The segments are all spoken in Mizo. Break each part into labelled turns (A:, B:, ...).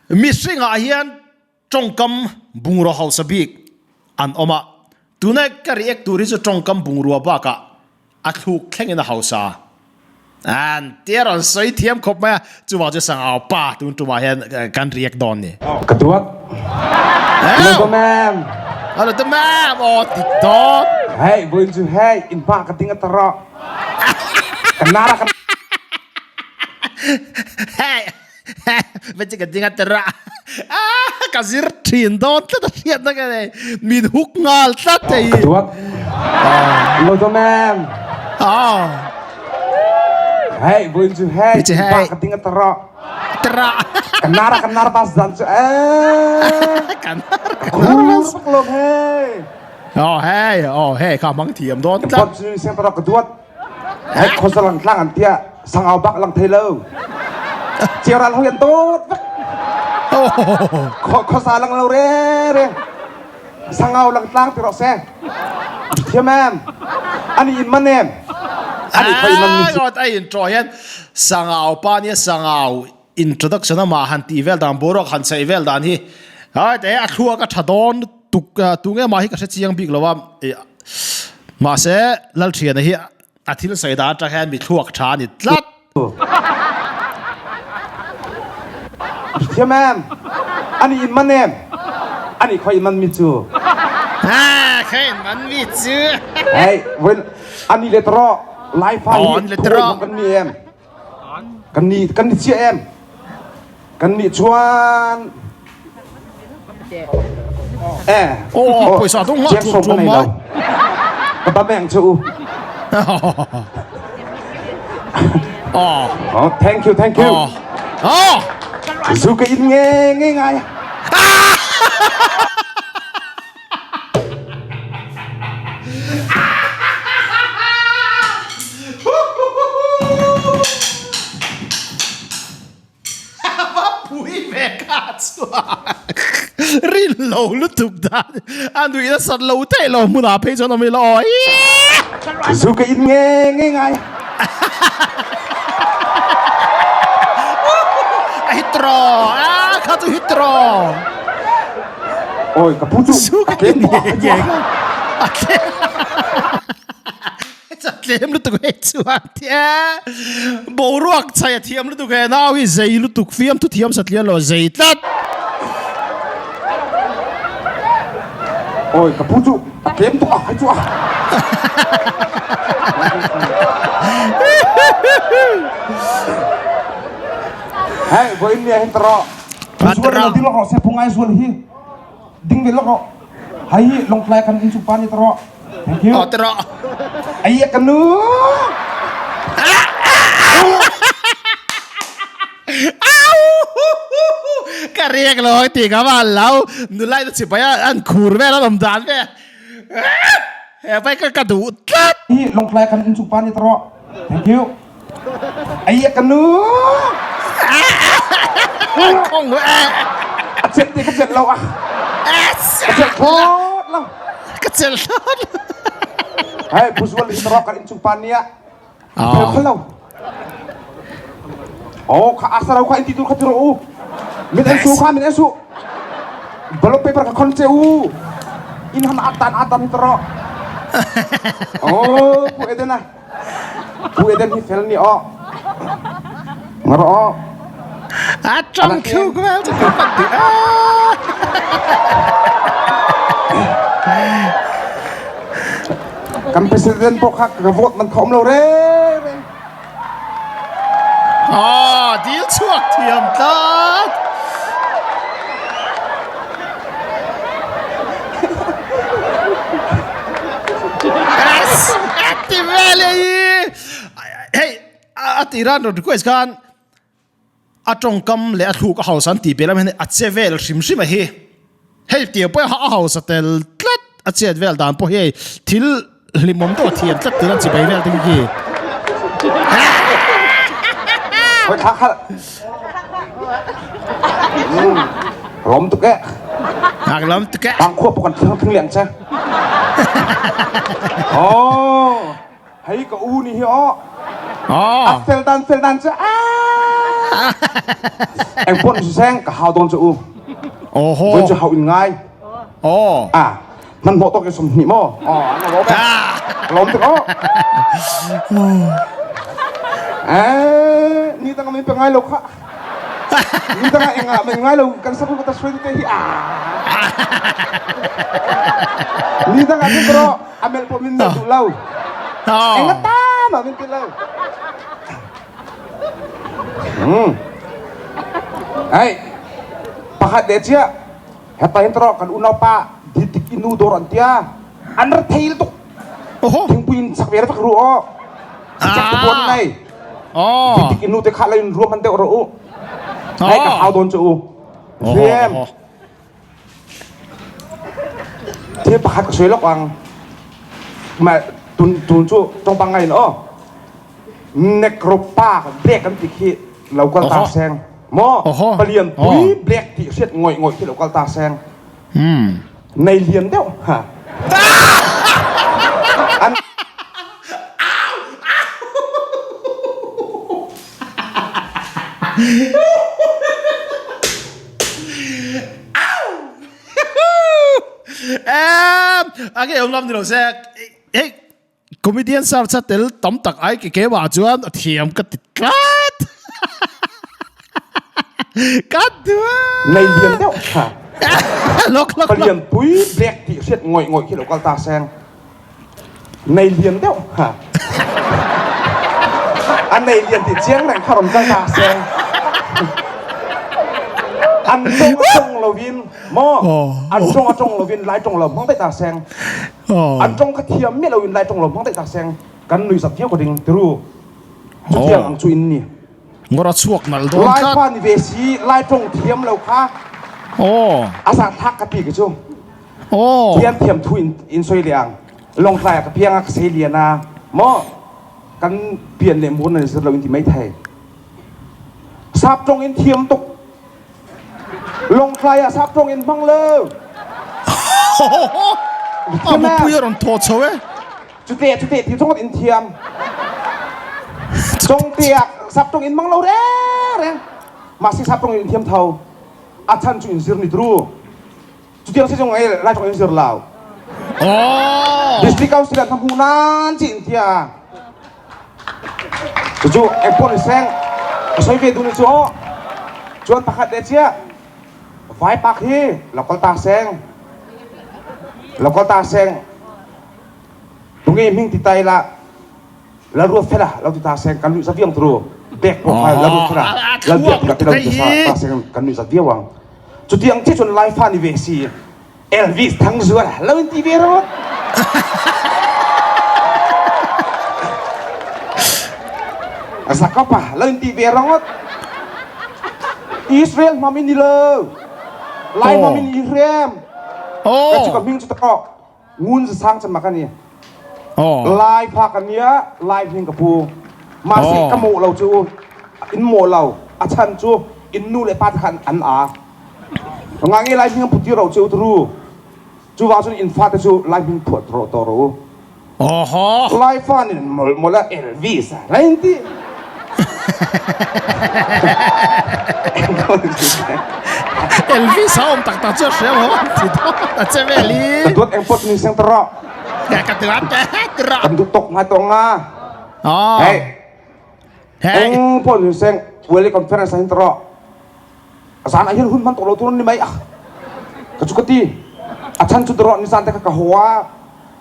A: Mihringah hian tawngkam bungrua hausa bik an awm a, tuna ka react tur hi chu tawngkam bungrua bakah a thluk thlengin a hausa an tia rawn sawi thiam khawp mai a, chuvang chu Sangau pa tun tumah hian kan react dawn ni.
B: Ka duat. Hello ka ma'am.
A: Hello ka ma'am. Aw tik dawn.
B: Hey, vawiin chu hey, in hma ka ding a tara. Ka nara ka.
A: Hey. Veci ka ding a tara. Ah, ka zir thin dawn tlat a hriatna ka nei. Min huk nghal tlat thei.
B: Ka duat. Lo to ma'am.
A: Ah.
B: Hey, vawiin chu hey,
A: Veci hey.
B: pa ka ding a tara.
A: Tara.
B: Ka nara ka nara bas dan chu eh.
A: Ka nara ka nara bas.
B: Pak lom hey.
A: Oh hey, oh hey, ka mang thiam dawn tlat.
B: Bot chu seng tara ka duat. Hei khuasa lang tlang an tia sangau bak lang thei lo. Chiaral hoi an dawt vek. Khuasa lang lo re re. Sangau lang tlang ti rawh se. Thiam em? Ani in man em? Ani khoi man mi
A: chu. Ai in tro hian sangau pa nia sangau introduction ama han ti vel dan boruak han sei vel dan hi. Ai te a thluak a tha dawn tuk tunge ma hi ka hre chiang bik lo a. Mahse, Lalthiana hi a thil sawi dan atang hian mi thluak tha a ni tlat.
B: Thiam em? Ani in man em? Ani khoi in man mi chu?
A: Ha, khoi in man mi chu.
B: Hey, when ani le tro lai fa hi thu kan mi em? Kan ni kan ni chia em? Kan nih chuan eh
A: oh pawisa dong ngah
B: chuam chuam mai ka ba meng chu
A: oh
B: oh thank you thank you
A: oh oh
B: zu ka in nge nge ngai
A: Va pui ve kha chuan rin lo lutuk dan a nuih nasat lo theih lo hmunah phei chuan awm ila aw
B: ih. Zu ka in nge nge ngai.
A: A hit raw a kha chu hit raw.
B: Oi ka pu chu
A: Zu ka in nge nge ngai. A tlem lutuk hei chuan tia boruak chhai a thiam lutuk he nau hi zei lutuk fiam thu thiam satlian lo zei tlat.
B: Oi ka pu chu a tlem tuk a hei chu a. Hei vawiin nia hin taraw.
A: Taraw.
B: Ding lawk rawh se phungai zual hi. Ding ve lawk rawh. Hei hi Lawngtlai kan innchung pa nih taraw. Thank you.
A: Aw taraw.
B: Ai ka nu.
A: Ka riak lo ti ka van lo. Nulai na chipai an khur vel an awm dan ve. He pai ka ka duh tlat.
B: Hi Lawngtlai kan innchung pa nih taraw. Thank you. Ai ka nu.
A: Khong eh.
B: A chet ti ka chet lo a. A chet thlawt lo.
A: Ka cel thlawt.
B: Hei buzual hi ro kan inchung pa nia. Phel khol lo. Oh kha asarau kha inti tur kha tiro u. Min en su kha min en su. Ballot paper ka khon che u. In han atan atan hi tro. Oh pu edena. Pu Eden hi fel ni aw. Ngaro aw.
A: A tang thu vel chu ka ti a.
B: Kan president pawh kha ka vote man kha awm lo re re.
A: Ah, dil chhuak thiam tlat. Yes, ati vel e hi. Hei, a tiran rawn request khan a tawngkam leh a thluk a hausa an tih piah lam hian a che vel hrim hrim a hi. Hei tiang pawh hi a hausa tel tlat a chet vel dan pawh hi hei thil hlimawm deuh a thiam tlat tir a chibai vel te khi.
B: Hoi thla khalh. Lawm tuk e.
A: Ak lawm tuk e.
B: Tang khua pawh kan thlang thing liang che. Oh. Hei ka u ni hi aw.
A: Oh.
B: A fel dan fel dan che. Ah. Eng pawh ni seng ka hau dawn che u.
A: Oho.
B: Voi chu hau in ngai.
A: Oh.
B: Ah, nan hnawh tawk in 20 maw? Oh, an lawm e. Lawm tuk aw. Eh, ni dang min pe ngai lo kha. Ni dang ah engah min ngai lo kan sabu ka ta suai te hi ah. Ni dang ah bro amel pawh min mel duh lo. Enga ta mah min ti lo. Hmm. Hey, pakhat le chia heta hin tro kan unau pa ditik inu dor an tia an ra thei tuk
A: Oho.
B: thingpui in sak ve rak ru o chak te pon nei
A: Oh.
B: ditik inu te kha lain ruam han deuh ro u Hei ka hau don chu u Hriam Thil pakhat ka soi lok ang ma tun tun chu tongpang ngai in o Nekropa black an ti khi lo kal ta seng maw palian pui black ti hriat ngawih ngawih khi lo kal ta seng nei lian deuh ha an
A: Em age om lam ni lo se hei Comedian search a tel tam tak ai ke keimah chuan a thiam ka ti tlat. Ka duh.
B: Nei lian deuh kha.
A: Lok lok lok.
B: Palian pui black tih hriat ngawih ngawih khi lo kal ta seng. Nei lian deuh kha. A nei lian tih chiang reng kha rawn kal ta seng. An tawng a tawng lovin maw an tawng a tawng lovin lai tawng lo hmang daih ta seng. An tawng kha thiam miah loin Lai tawng lo hmang daih tak seng kan nui zat viau ka ding tiru. Chutiang ang chu in ni.
A: Ngawr a chuak nal dawn
B: tlat. Lai fa ni ve si Lai tawng thiam lo kha. A zat thlak ka ti ka chu. Thiam thiam thu in in soi leh ang. Lawngtlai ah ka piang a ka sei lian a maw kan pian leh mur nan zir lo in ti mai thei. Sap tawng in thiam tuk. Lawngtlai ah saptawng in hmang lo.
A: A mupui a rawn thaw chho e.
B: Cute cute ti zong in thiam. Congte ah saptawng in hmang lo reng reng. Mahse saptawng in thiam tho. A chan cu in zir ni tru. Chutiang si zong ei Lai tawng in zir lo.
A: Oh.
B: District Council ah hmu nan chi in tia. Cucu engpawh ni seng ka soi ve duh ni cu aw. Chuan pakhat le chiah Vaipak hi lokal ta seng. Lokal ta seng. Tunge hming ti tai la la ruat fela lo ti ta seng kan nuih za viang turu. Bek pawh kha la ruat fela la biak la ti lo ti ta seng kan nuih za viau ang. Chutiang chiah cun Laifa ni ve si Elvis Thangzuala lo in ti ve rawt. Zakapa lo in ti ve rawt. Israel hmam in ni lo. Lai hmam in i hrem.
A: Oh.
B: Ka chu ka hming chu ta Ngun zasang chan mak ani.
A: Oh.
B: Lai pha kan nia lai hming ka pu. Mahse
A: Oh.
B: ka mawh lo chu in mawh lo a chan chu in nu le pa te khan an a. Nga nge lai hming an put ti ro chu tru. Chu wa chun in fa te chu lai hming phuat ro to ro.
A: Oho.
B: Lai fa nin mol mol a Elvis a lai in ti.
A: Elvis a awm tak tak chu a hria lo a ti dawn a che vel hi.
B: Ka duat eng pawh chu ni seng ta rawh.
A: Ka duat ta rawh.
B: Kan duh tawk ngai tawh nga.
A: Oh.
B: Hey.
A: Hey.
B: Eng pawh ni seng Wali conference ah hin ta rawh. Zan ah hin hun hman tawh lo tur ni mai ah. Ka chu ka ti. A chan chu ta rawh ni zan te kha ka haw a.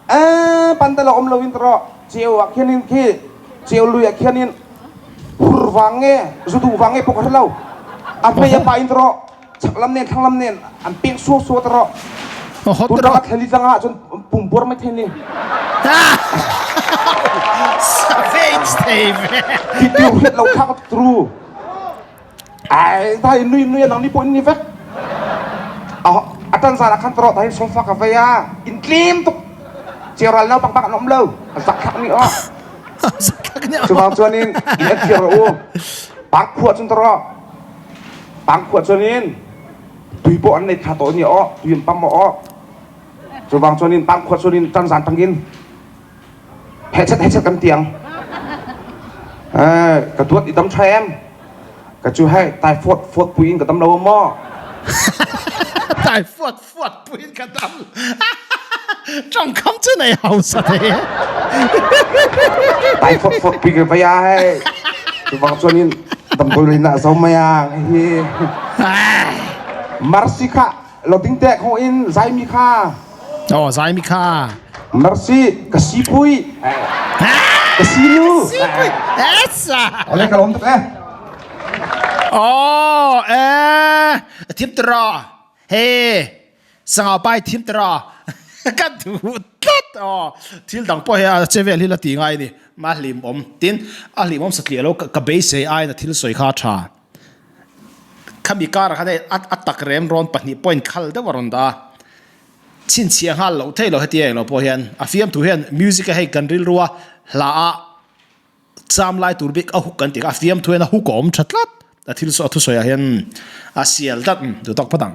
B: Eh, pantal a awm lo in rawh cheu ah khian in khi cheu lui ah khian in hur vang nge zu duh vang nge pawh ka hre lo a hmei a pa in rawh chak lam nen thlang lam nen an pek suau suau ta rawh tun tang a thlali tlang ah cun pum buar mai thei ni
A: Savage thei ve
B: ti tiu hriat lo thlak tru Ai tai nui nui nang ni pawh in ni vek. A tan zan ah khan tawh tahin sofa ka vei a in tlim tuk. Ceral naupang bak an um lo. Zak thlak ni aw.
A: Zak thlak ni aw.
B: Chuvang chuan in in an thiar u. Pang khuah chun tawh. Pang khuah chuan in tui pawh an nei tha tawh ni aw. Tui an pam aw. Chuvang chuan in pang khuah chuan in tan zan tangin Hehchat hehchat kan tiang. Eh, ka duat i dam tha em? Ka chu hei typhoid fuat puiin ka dam lo a maw?
A: Typhoid fuat puiin ka dam lo. Tawngkam chu nei hausa thei e.
B: Typhoid fuat pui ka vei a hei. Chuvang chuanin damdawi leina a zo mai a hei hi. Mercy kha lo ding teh khawngin Zaimi kha.
A: Aw Zaimi kha.
B: Mercy ka sipui. Ka sinu.
A: Sipui. Esa.
B: Ole ka lawm tuk e.
A: Aw eh thim tira. He sangau pai thim tira. Ka duh tlat aw. Thil dang pawh hi a che vel hi la ti ngai ni. Ma hlim awm tin a hlim awm satliah lo ka beisei aiin a thil sawi kha a tha. Khami karah khan hei a tak rem rawn pahnih point khal deuh a rawn dah a, chhinchhiah nghal loh theih loh heti englo pawh hian a fiamthu hian music a hei kan rilrua hla a cham lai tur bik a hook kan tih kha a fiamthu hian a hook a awm tha tlat a thil a thusawi ah hian a sial tlat duh tawk phawt ang.